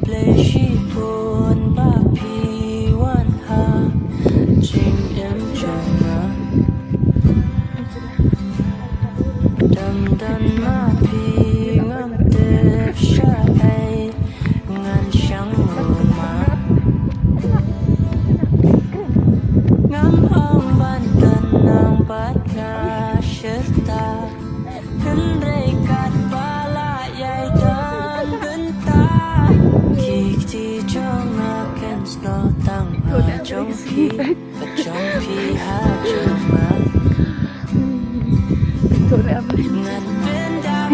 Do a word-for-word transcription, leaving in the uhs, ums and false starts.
Blei shibun ba phi wan ha jingim jong nga. Dang don ma phi ngam tip shaei ngan shang ruh ma. Ngam ong ban don nang bad nga shata. Hynrei katba la ïai don bynta, ki kti jong nga kin snoh tang ha jong phi, ka jong phi ha jong nga. Ngan pyndap